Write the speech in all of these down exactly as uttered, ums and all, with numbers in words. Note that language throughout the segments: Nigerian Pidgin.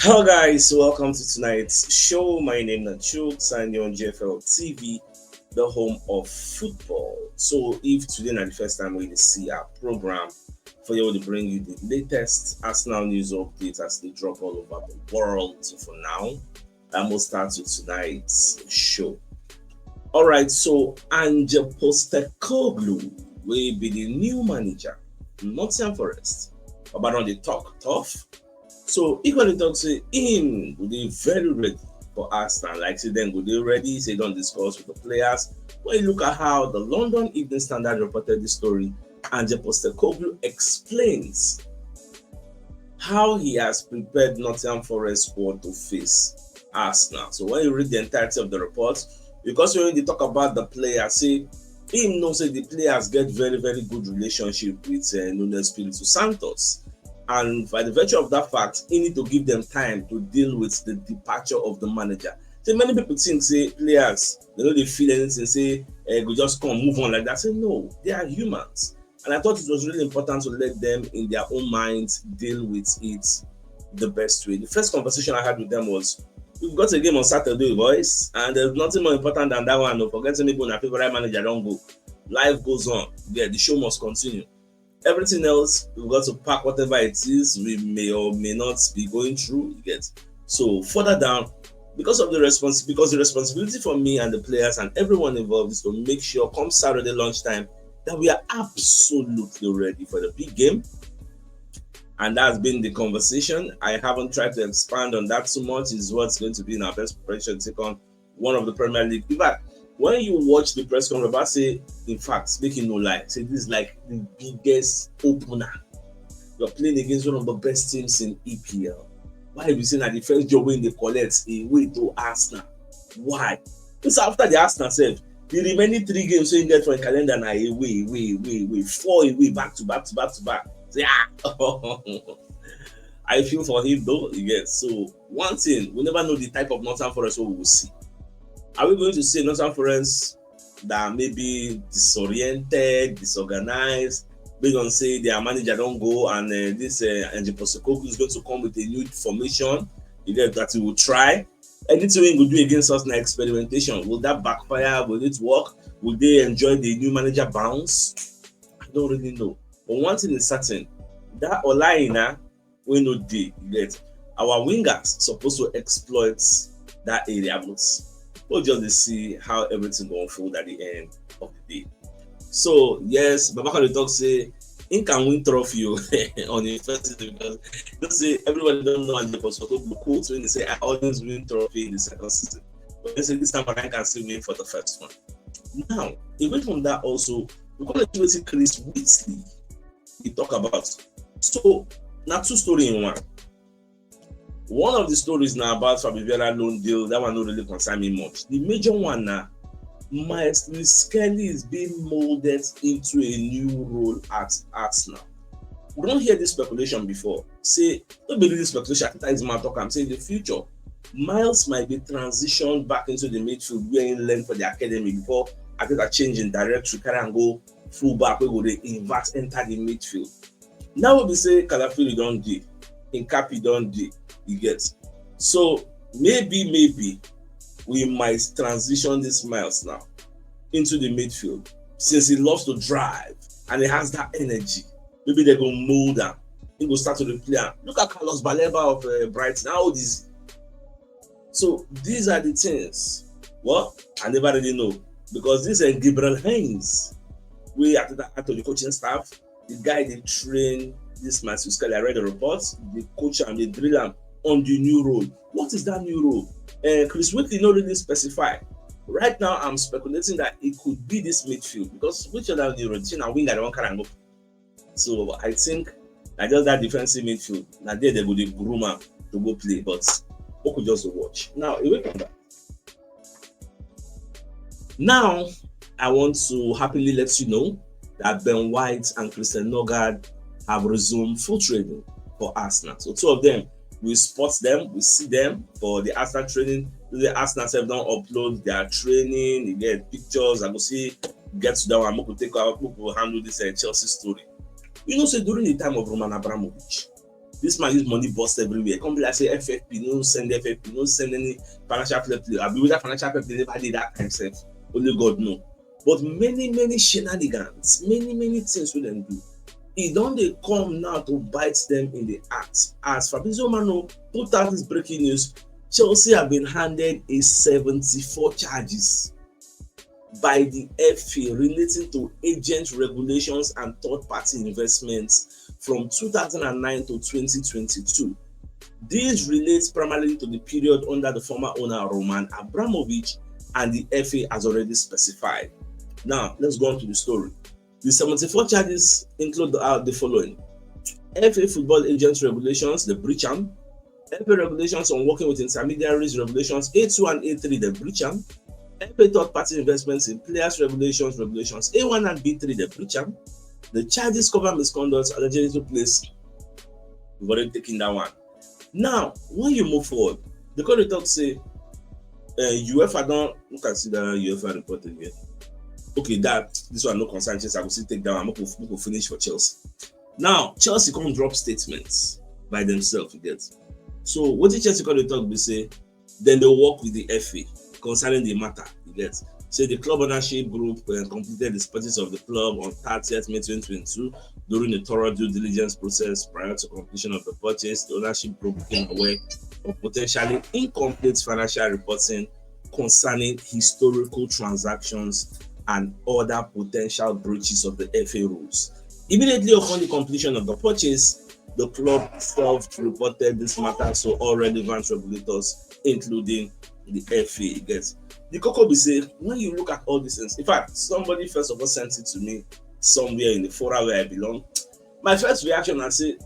Hello, guys. Welcome to tonight's show. My name is Chooks, and you're on G F L T V, the home of football. So, if today na the first time we see our program, for you to bring you the latest Arsenal news updates as they drop all over the world. So, for now, I'm gonna start with tonight's show. All right, so Ange Postecoglou will be the new manager, Nottingham Forest. About on the talk tough. So he gonna talk say him will be very ready for Arsenal. Like say then go dey ready, say don't discuss with the players. When you look at how the London Evening Standard reported this story, Ange Postecoglou explains how he has prepared Nottingham Forest squad to face Arsenal. So when you read the entirety of the report, because when they talk about the players, say him know say the players get very very good relationship with uh, Nuno Espirito Santos, and by the virtue of that fact, he need to give them time to deal with the departure of the manager. So many people think say players they don't they feel anything, say uh, go just come move on like that. Say no, they are humans. And I thought it was really important to let them, in their own minds, deal with it the best way. The first conversation I had with them was, "We've got a game on Saturday, boys, and there's nothing more important than that one. Don't forget to make my favorite manager don't go. Life goes on. Yeah, the show must continue. Everything else, we've got to pack whatever it is we may or may not be going through." You get so further down, because of the response, because the responsibility for me and the players and everyone involved is to make sure come Saturday lunchtime that we are absolutely ready for the big game. And that's been the conversation. I haven't tried to expand on that too much. Is what's going to be in our best preparation to take on one of the Premier League. In fact, when you watch the press conference, I say, in fact, speaking no lie, say this is like the biggest opener. You're playing against one of the best teams in E P L. Why we say that the first job when they collect away to Arsenal? Why? It's after the Arsenal self. The remaining three games wey get for im calendar na away, away, away, away, four away, back to back to back to back. Say, ah, I feel for him though. You get so one thing, we never know the type of Nottingham Forest we will see. Are we going to see Nottingham Forest that may be disoriented, disorganized, based on say their manager don't go and uh, this uh, Ange Postecoglou is going to come with a new formation. You get that he will try anything we go do against us na experimentation. Will that backfire? Will it work? Will they enjoy the new manager bounce? I don't really know. But one thing is certain, that Ola Aina wey no dey, you get, our wingers supposed to exploit that area, but we'll just dey see how everything go unfold at the end of the day. So yes, Baba Kale talk say he can win trophy o on the first season because you know say everybody don't know and they for so quotes when they say I always win trophy in the second season. But they say this time around I can still win for the first one. Now, away from that also, we call it wetin Chris Whitley he talk about. So now two story in one. One of the stories now about Fabio Vieira loan deal, that one no really concern me much. The major one now, Miles Skelly is being molded into a new role at Arsenal. We don't hear this speculation before. Say, no be really speculation, I think that is my talk, I'm saying the future. Miles might be transitioned back into the midfield where he learned for the academy before I think a change in directory, carry and go fullback, we go the invert enter the midfield. Now we say Calafiori don't deal, Hincapié don't deal, you get. So maybe, maybe we might transition this Miles now into the midfield since he loves to drive and he has that energy. Maybe they go mold him. He go start to replay him. Look at Carlos Baleba of uh, Brighton. How old is he? So these are the things. Well, I never really know because this uh, Gabriel Heinz, we at the, at the coaching staff, the guy they train this Matthew Scully. I read the reports. They coach and they drill him on the new role. What is that new role? Uh, Chris Whitley not really specify. Right now, I'm speculating that it could be this midfield because which other new routine and winger they want carry and go. So I think I just that defensive midfield. Now there they go the groomer to go play, but we could just watch. Now away from that. Now I want to happily let you know that Ben White and Christian Nørgaard have resumed full training for Arsenal. So two of them, we spot them, we see them for the Arsenal training. The Arsenal self don't upload their training, you get pictures. I go see get to that one. Make we take out, make we handle this uh, Chelsea story. You know, say during the time of Roman Abramovich, This man use money burst everywhere. Come be like say F F P no send F F P, no send any financial fair play. I be whether financial fair play never did that time self. Only God know. But many, many shenanigans, many, many things we them do. It don't they come now to bite them in the ass. As Fabrizio Romano put out this breaking news, Chelsea have been handed a seventy-four charges by the F A relating to agent regulations and third-party investments from two thousand nine to twenty twenty-two. This relates primarily to the period under the former owner Roman Abramovich, and the F A has already specified. Now, let's go on to the story. The seventy-four charges include the, uh, the following: F A football agents regulations, the breach am, F A regulations on working with intermediaries, regulations A two and A three, the breach am, F A third party investments in players, regulations, regulations A one and B three, the breach am. The charges cover misconduct allegedly took place. We've already taken that one. Now, when you move forward, the court talk say uh, UEFA don't look at see that UEFA report again. Okay, that this one no concern Chelsea. I will still take that one. Make we, make we finish for Chelsea. Now, Chelsea come drop statements by themselves, you get. So what did Chelsea come dey talk be say? Then they work with the F A concerning the matter, you get. Say the club ownership group uh, completed the purchase of the club on thirtieth May twenty twenty-two during a thorough due diligence process prior to completion of the purchase. The ownership group became aware of potentially incomplete financial reporting concerning historical transactions and other potential breaches of the F A rules. Immediately upon the completion of the purchase, the club self-reported this matter to all relevant regulators, including the F A. You get. The cocoa be say, when you look at all these things, in fact, somebody first of all sent it to me somewhere in the forum where I belong. My first reaction, I say,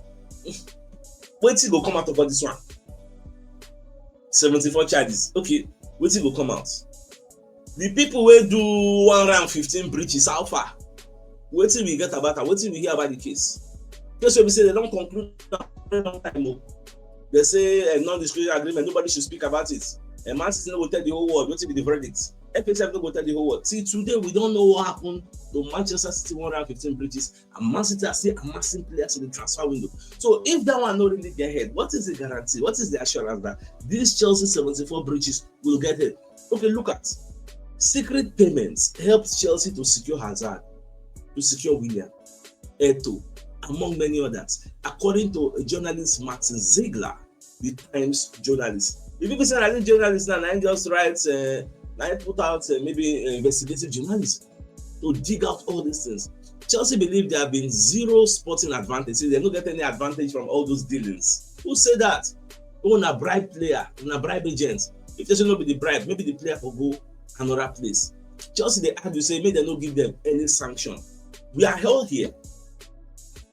wetin go come out of all this one? Seventy-four charges. Okay, wetin go come out? The people wey do one hundred and fifteen breaches, how far? Wetin we get about am? Wetin we hear about the case? Case wey be say they don conclude am very long time o. They say a non-disclosure agreement, nobody should speak about it. And Man City no go tell the whole world wetin be the verdict. F A sef no go tell the whole world. Till today, we don't know what happened to Manchester City one hundred and fifteen breaches, and Man City are still amassing players in the transfer window. So if that one no really get head, what is the guarantee? What is the assurance that these Chelsea seventy-four breaches will get head? Okay, look at secret payments helped Chelsea to secure Hazard, to secure William, Eto, among many others, according to journalist Martin Ziegler, the Times journalist. If you say na this journalist now, na him just write, uh, na him put out uh, maybe uh, investigative journalism to dig out all these things. Chelsea believe there have been zero sporting advantage. Say they don't get any advantage from all those dealings. Who say that? Oh, na bribe player, na bribe agent. If they say no be the bribe, maybe the player for go another place. Chelsea they argue say make they no give them any sanction. We are held here.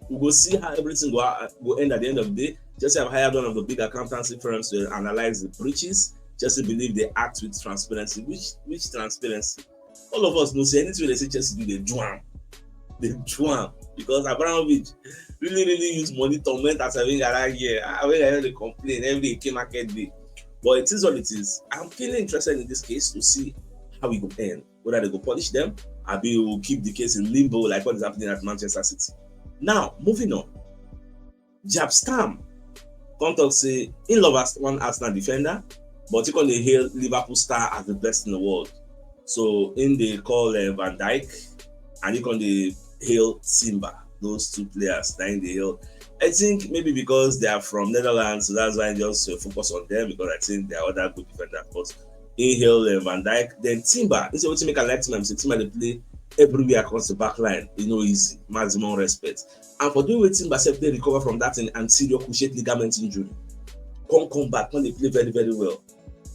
We go see how everything go, go end at the end of the day. Chelsea have hired one of the big accountancy firms to analyze the breaches. Chelsea believe they act with transparency. Which which transparency? All of us know say anything they say Chelsea do, they do am. They do am because Abramovich really really use money torment Asavinga that year. Asavinga dey complain every day, market day. But it is what it is. I'm keenly interested in this case to see how it go end. Whether they go punish them, abi will keep the case in limbo like what is happening at Manchester City. Now, moving on. Jaap Stam come talk say he love one Arsenal defender, but he come dey hail Liverpool star as the best in the world. So in dey call uh, Van Dijk, and he come dey hail Timber. Those two players, na him dey hail. I think maybe because they are from Netherlands, so that's why I just uh, focus on them because I think they are other good defenders. But he hail uh, Van Dijk, then Timber. He say wetin make I like Timber, say Timber dey play everywhere across the back line. You know, easy, maximum respect. And for doing wetin Timber sef dey recover from that in anterior cruciate ligament injury, come come back, come dey play very very well.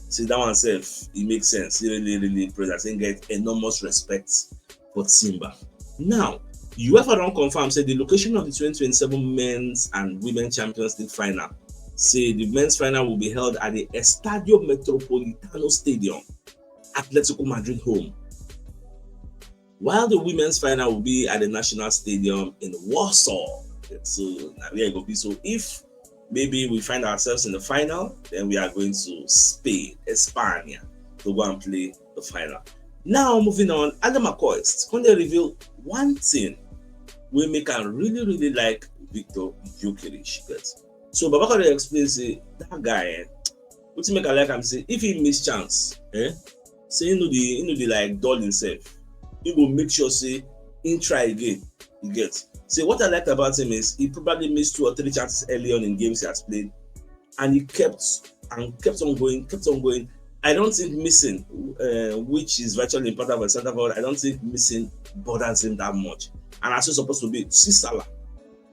See that one sef, it makes sense. He really really impressed. I think get enormous respect for Timber. Now, UEFA don confirm say the location of the twenty twenty-seven men's and women Champions League final. Say the men's final will be held at the Estadio Metropolitano Stadium, Atletico Madrid home. While the women's final will be at the National Stadium in Warsaw. So now we are going to be so if maybe we find ourselves in the final, then we are going to Spain, España, to go and play the final. Now moving on, Adam Akoist, when they reveal one thing we make and really really like Viktor Gyökeres, but So Baba Kare explain say that guy, eh, wetin make I like am say if he miss chance, eh, say he no dey he no dey like dull himself. He go make sure say he try again. You get. Say what I liked about him is he probably missed two or three chances early on in games he has played, and he kept and kept on going, kept on going. I don't think missing, uh, which is virtually important for the center forward, I don't think missing bothers him that much. And as it's supposed to be, see Salah.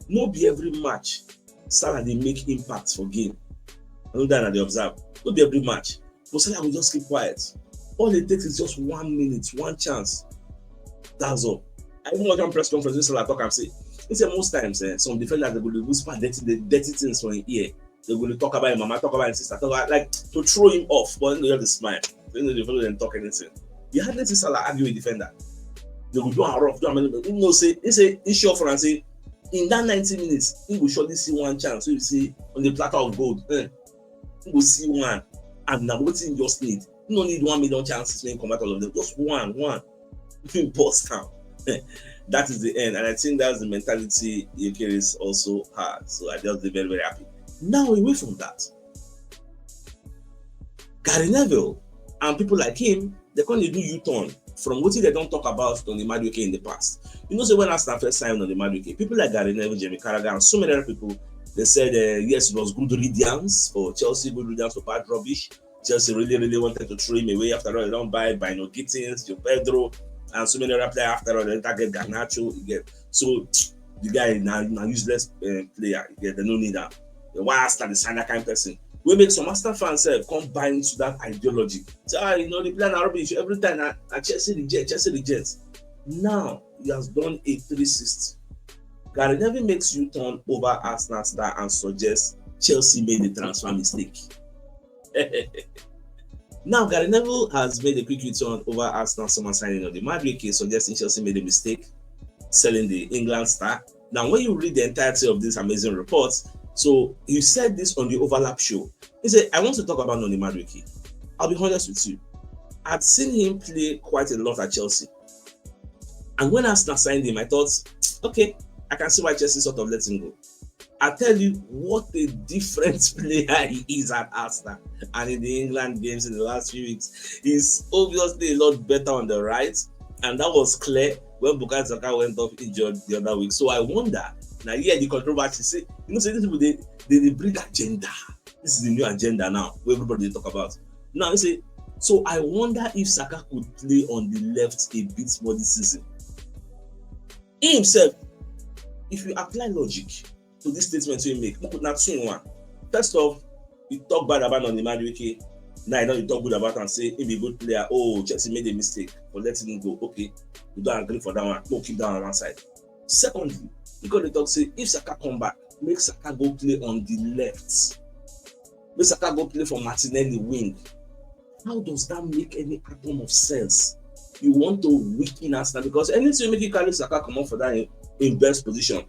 No be every match Salah dey make impact for game. I know that I dey observe. No be every match. But Salah will just keep quiet. All it takes is just one minute, one chance. That's all. I even watch one press conference wey Salah talk am say, he say most times eh, some defenders dey go dey whisper dirty, the dirty things for him ear. They go dey talk about him mama, talk about him sister, talk about, like, to throw him off. But he go just dey smile. He no dey follow them talk anything. You hardly see Salah argue with defender. They go do am rough, do am anything. He know say he say he sure for am say in that ninety minutes he go surely see one chance. So you see on the platter of gold, eh, he go see one, and na wetin he just need. He no need one million chances when he come out all of them. Just one, one. He burst am. That is the end, and I think that's the mentality Gyökeres also has. So I just dey very very happy. Now away from that, Gary Neville and people like him, they come dey do U-turn from wetin they don talk about Donny Madueke in the past. You know say when Arsenal first signed Donny Madueke, people like Gary Neville, Jamie Carragher, and so many other people, they said uh, yes, it was good riddance for Chelsea, good riddance for bad rubbish. Chelsea really, really wanted to throw him away. After all, they don't buy Bino Gittins, João Pedro, and so many other players. After all, they target Garnacho. You get. So the guy now now useless uh, player. You get. They no need him. Why Arsenal dey sign that kind of person? We make some Arsenal fans uh, come buy into that ideology. So ah, you know the player na rubbish. Every time na, na Chelsea reject, Chelsea reject. Now he has done a three sixty. Gary Neville makes U-turn over Arsenal star and suggests Chelsea made a transfer mistake. Now, Gary Neville has made a quick U-turn over Arsenal summer signing of the Madueke, suggesting Chelsea made a mistake selling the England star. Now, when you read the entirety of this amazing report, so he said this on the Overlap show. He said, I want to talk about Donny Madueke. I'll be honest with you. I'd seen him play quite a lot at Chelsea. And when Arsenal signed him, I thought, okay, I can see why Chelsea sort of let him go. I tell you what a different player he is at Arsenal and in the England games in the last few weeks. He's obviously a lot better on the right, and that was clear when Bukayo Saka went off injured the other week. So I wonder now, yeah, the controversy say, you know, say these people they they, they bring agenda. This is the new agenda now where everybody they talk about. Now you say, so I wonder if Saka could play on the left a bit more this season. He himself, if you apply logic to this statement you make, look na two in one. First off, you talk bad about Donny Madueke. Now you don't talk good about and say he be a good player. Oh, Chelsea made a mistake for letting him go. Okay, we don't agree for that one. No, keep that on one side. Secondly, you got to talk say if Saka come back, make Saka go play on the left. Make Saka go play for Martinelli wing. How does that make any atom of sense? You want to weaken Arsenal because anything make you carry Saka come up for that in, in best position,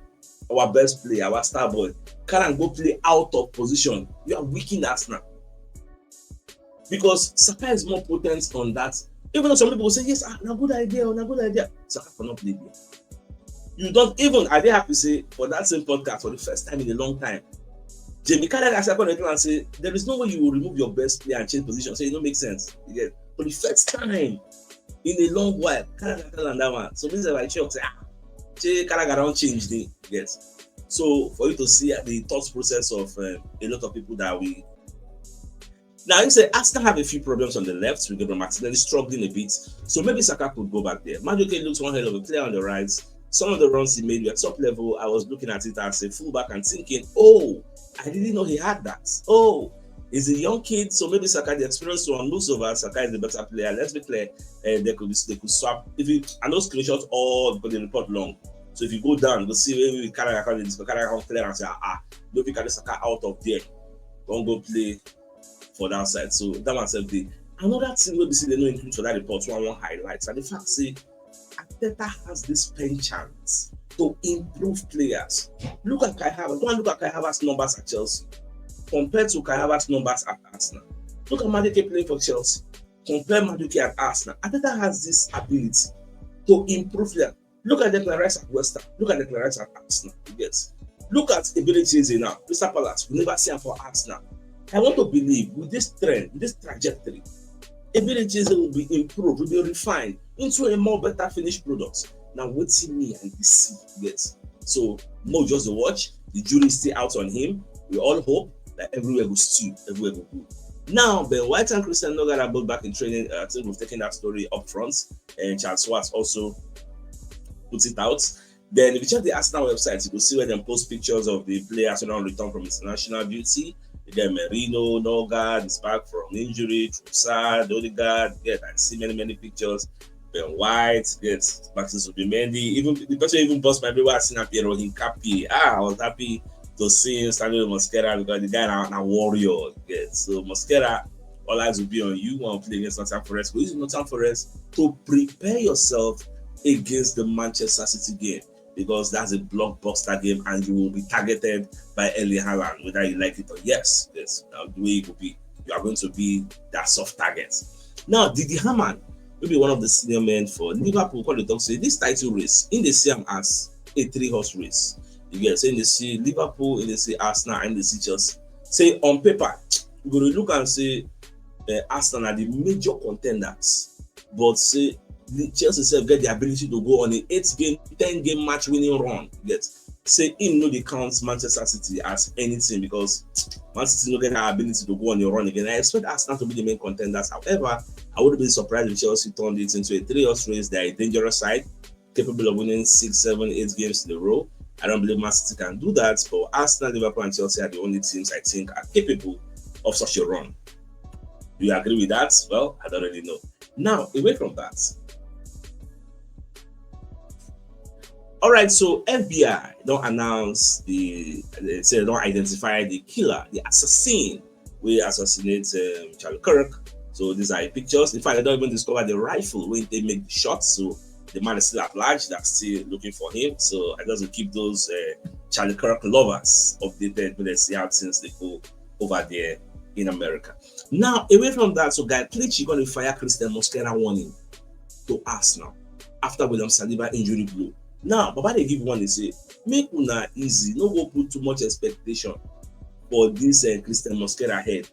our best player, our star boy, can and go play out of position. You are weakening Arsenal because Saka is more potent on that. Even though some people say yes, ah, na good idea, oh, na good idea. Saka cannot play there. You don't even, I dey happy say for that same podcast for the first time in a long time, Jamie Carragher sef come dey tell am say there is no way you will remove your best player and change position. Say it no make sense. You get for the first time in a long while, Carragher tell am that one. So me sef I shock say ah, say Carragher don change the yes. So for you to see the thought process of um, a lot of people that we now you say Arsenal have a few problems on the left with Gabriel Martinelli struggling a bit, so maybe Saka could go back there. Madueke looks one hell of a player on the right. Some of the runs he made were top level. I was looking at it as a fullback and thinking, oh, I didn't know he had that. Oh, he's a young kid, so maybe Saka, the experience to lose over Saka is the better player. Let's be clear, uh, they could they could swap. If you I know screenshot all because the report long. So if you go down, you go see where we carry account this, carry account clear and say, ah, ah, no, we carry Saka out of there. Don't go play for that side. So that one sef dey. Another thing wey be say they no include for that report wey I wan highlight na the fact say Arteta has this penchant to improve players. Look at Kai Havertz. Go and look at Kai Havertz numbers at Chelsea compared to Kai Havertz numbers at Arsenal. Look at Madueke playing for Chelsea. Compare Madueke at Arsenal. Arteta has this ability to improve players. Look at Declan Rice at West Ham. Look at Declan Rice at Arsenal. You get Look at Eberechi Eze now, Crystal Palace, we never see am for Arsenal. I want to believe with this trend, this trajectory, Eberechi Eze will be improved, will be refined into a more better finished product. Now, wetin me and the see yet. So, no, just the watch. The jury is still out on him. We all hope that everywhere goes stew, everywhere goes good. Now, Ben White and Christian Nogara are both back in training. Uh, I think we've taken that story up front, and Charles Schwartz also puts it out. Then if you check the Arsenal website, you go see where dem post pictures of the players wey don return from international duty. You get Merino, Nogard is back from injury, Trossard, Odegaard, you get, I see many, many pictures. Ben White, you get Maxence Zubimendi, even the person wey even burst my brain wey I see na Piero Hincapié. Ah, I was happy to see him standing with Mosquera because the guy na, na warrior, you get. So Mosquera, all eyes will be on you when we play against Nottingham Forest. We use Nottingham Forest to prepare yourself against the Manchester City game because that's a blockbuster game and you will be targeted by Erling Haaland, whether you like it or yes. Yes, now the way it will be, you are going to be that soft target. Now, Didi Hamann will be one of the senior men for Liverpool. Call the talk say this title race, im dey see am as a three horse race. You get, say im dey see Liverpool, im dey see Arsenal, im dey see Chelsea. Say on paper, you go dey look and say uh, Arsenal are the major contenders, but say the Chelsea sef get the ability to go on a eight game, ten game match winning run. You get, say im no dey count Manchester City as anything because Man City no get that ability to go on a run again. I expect Arsenal to be the main contenders. However, I wouldn't be surprised if Chelsea turned it into a three horse race. They're a dangerous side, capable of winning six, seven, eight games in a row. I don't believe Man City can do that, but Arsenal, Liverpool, and Chelsea are the only teams I think are capable of such a run. Do you agree with that? Well, I don't really know. Now, away from that. All right, so F B I don announce the, they say they don identify the killer, the assassin wey assassinate um, Charlie Kirk. So these are pictures. In fact, I don't even discover the rifle wey they make the shot. So the man is still at large. They're still looking for him. So I just keep those uh, Charlie Kirk lovers updated when they see how things they go over there in America. Now, away from that, so Guy Clichy going to fire Christian Mosquera warning to Arsenal after William Saliba injury blow. Now, Baba they give one, they say, make una easy, no go put too much expectation for this uh, Christian Mosquera head.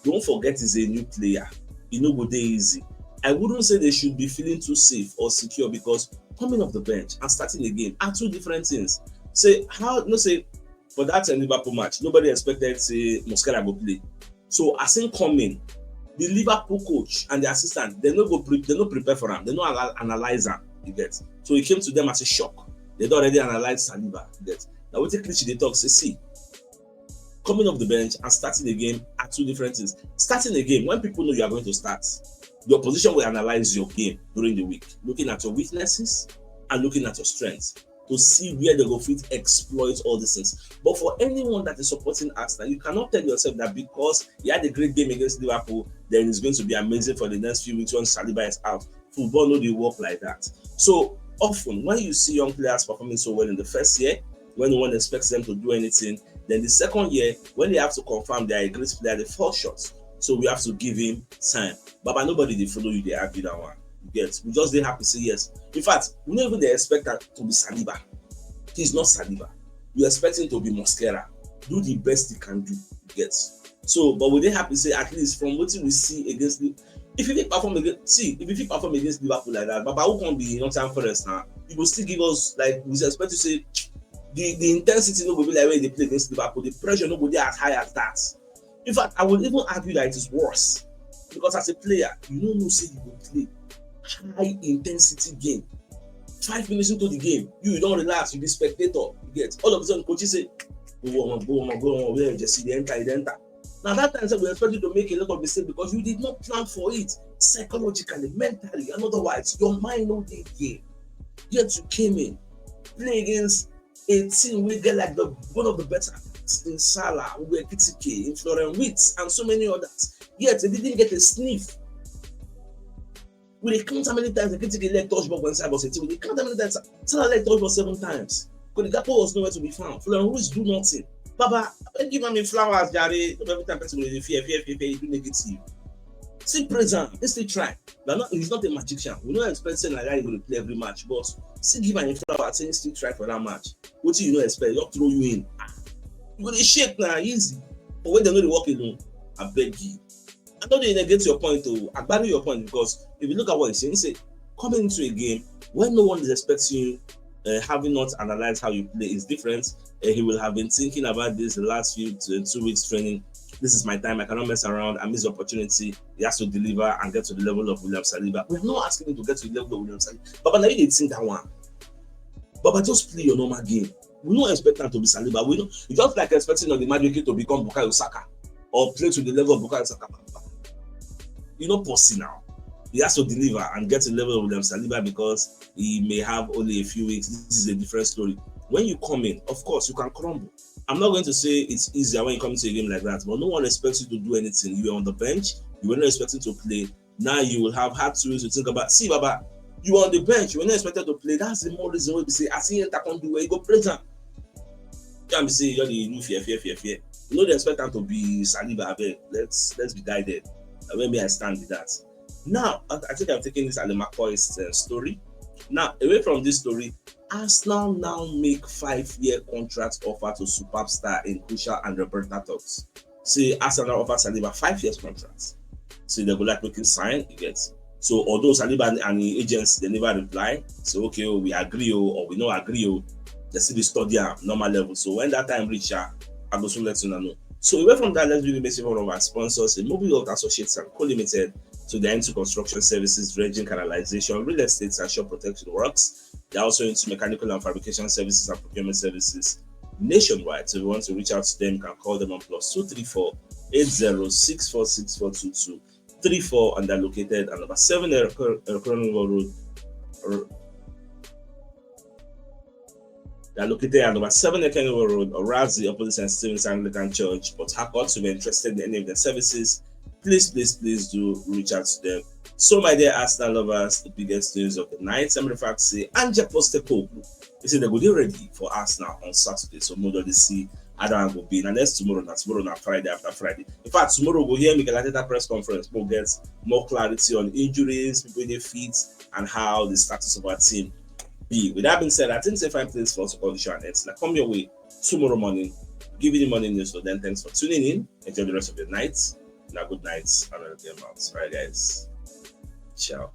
Don't forget he's a new player. E no go dey easy. I wouldn't say they should be feeling too safe or secure because coming off the bench and starting a game are two different things. Say how no say for that uh, Liverpool match, nobody expected say Mosquera go play. So as him come in, the Liverpool coach and the assistant, they no go pre- they no prepare for him. They no anal- analyze him. You get. So he came to them as a shock. They don already analyze Saliba. You get. Now what Clichy they talk say see, coming off the bench and starting a game are two different things. Starting a game, when people know you are going to start, your position will analyze your game during the week, looking at your weaknesses and looking at your strengths to see where they go fit exploit all these things. But for anyone that is supporting Arsenal, you cannot tell yourself that because he had a great game against Liverpool, then it's going to be amazing for the next few weeks when Saliba is out. Football no dey work like that. So often when you see young players performing so well in the first year, when no one expects them to do anything, then the second year, when they have to confirm they are a great player, they fall short. So we have to give him time. Baba, nobody dey follow you, they argue that one. You get? We just dey happy say yes. In fact, we no even dey expect that to be Saliba. He's not Saliba. You expect him to be Mosquera. Do the best he can do. You get? So, but we dey happy say at least from what we see against the if you fit perform against see if you fit perform against Liverpool like that, Baba, who can be Nottingham Forest now? You go still give us like we expect to say the the intensity no go be like when they play against Liverpool. The pressure no go dey as high as that. In fact, I would even argue that it is worse because as a player, you no know say you go play high intensity game. Five minutes into the game, you, you don relax, you be spectator. You get all of a sudden, coach say, "Go on, go on, go on." Where you just see the enter, the enter. Now that time, so we expect you to make a lot of mistakes because you did not plan for it psychologically, mentally, and otherwise, your mind no dey game. Yet you came in, play against a team wey get like the one of the better in Salah, Ugo Ekitike, in Florian Wirtz, and so many others. Yet they didn't get a sniff. We dey count how many times Ekitike leg touch ball for inside box eighteen. We dey count how many times Salah leg touch ball seven times. Cody Gakpo was nowhere to be found. Florian Wirtz do nothing. Baba, I give am im flowers, jare. No be every time person go dey fear, fear, fear, fear, you do negative. Still praise am, he still try. But not, he's not a magician. We no expect say na like that he go dey play every match, but still give am im flowers, say he still try for that match. Wetin you no expect, just throw you in. You go dey shake na easy. But when dem no dey work alone, I beg you. I no dey negate your point o. I buy your point because if you look at what he's saying, say coming into a game when no one is expecting you, uh, having not analyzed how you play is different. Uh, he will have been thinking about this the last few two, two weeks training. This is my time. I cannot mess around. I miss the opportunity. He has to deliver and get to the level of William Saliba. We are not asking him to get to the level of William Saliba. Baba, now you dey think that one. Baba, just play your normal game. We don't expect him to be Saliba. We don't. It's just like expecting Onyemadueke to become Bukayo Saka or play to the level of Bukayo Saka. You know, pussy now. He has to deliver and get to the level of William Saliba because he may have only a few weeks. This is a different story. When you come in, of course, you can crumble. I'm not going to say it's easier when you come into a game like that, but no one expects you to do anything. You were on the bench. You were not expecting to play. Now you will have had two weeks to think about. See, Baba, you were on the bench. You were not expected to play. That's the more reason why we say, I see enter come do where you go play am. Can't be say you're the new fear, fear, fear, fear. You know they expect them to be Saliba. Abeg. Let's let's be guided. Uh, Where me I stand with that. Now I, I think I'm taking this Alemakoi's uh, story. Now away from this story, Arsenal now make five-year contract offer to superstar in crucial and Roberta talks. Say Arsenal offer Saliba five years contract. Say they go like make him sign, you get. So although Saliba and, and the agency they never reply, say okay, oh, we agree, oh, or we no agree, oh, they still dey study am normal level. So when that time reach, ah, I go soon let you know. So away from that, let's really make one of our sponsors, a movie of associates and co-limited. So they're into construction services, dredging, canalization, real estate, and shore protection works. They're also into mechanical and fabrication services and procurement services nationwide. So if you want to reach out to them, you can call them on plus two three four eight zero six four six four two two three four, and they're located at number seven Erkor- Erkor Road. Or, they're located at number seven Erkor Road, Orazi, opposite Saint Stephen's Anglican Church, Port Harcourt. So if you're interested in any of their services, please, please, please do reach out to them. So, my dear Arsenal lovers, the biggest news of the night. Some of the facts say Ange Postecoglou. He said they go dey ready for Arsenal on Saturday. So, more than see how that one go be. And that's tomorrow, na tomorrow, na Friday after Friday. In fact, tomorrow we'll hear Mikel Arteta press conference. We'll get more clarity on injuries, people in the feet, and how the status of our team be. With that being said, I think it's a fine place for us to call the show and end. Now, come your way tomorrow morning. Give you the morning news. So then, thanks for tuning in. Enjoy the rest of your night. Now, good night and I'll get out. All right, guys. Ciao.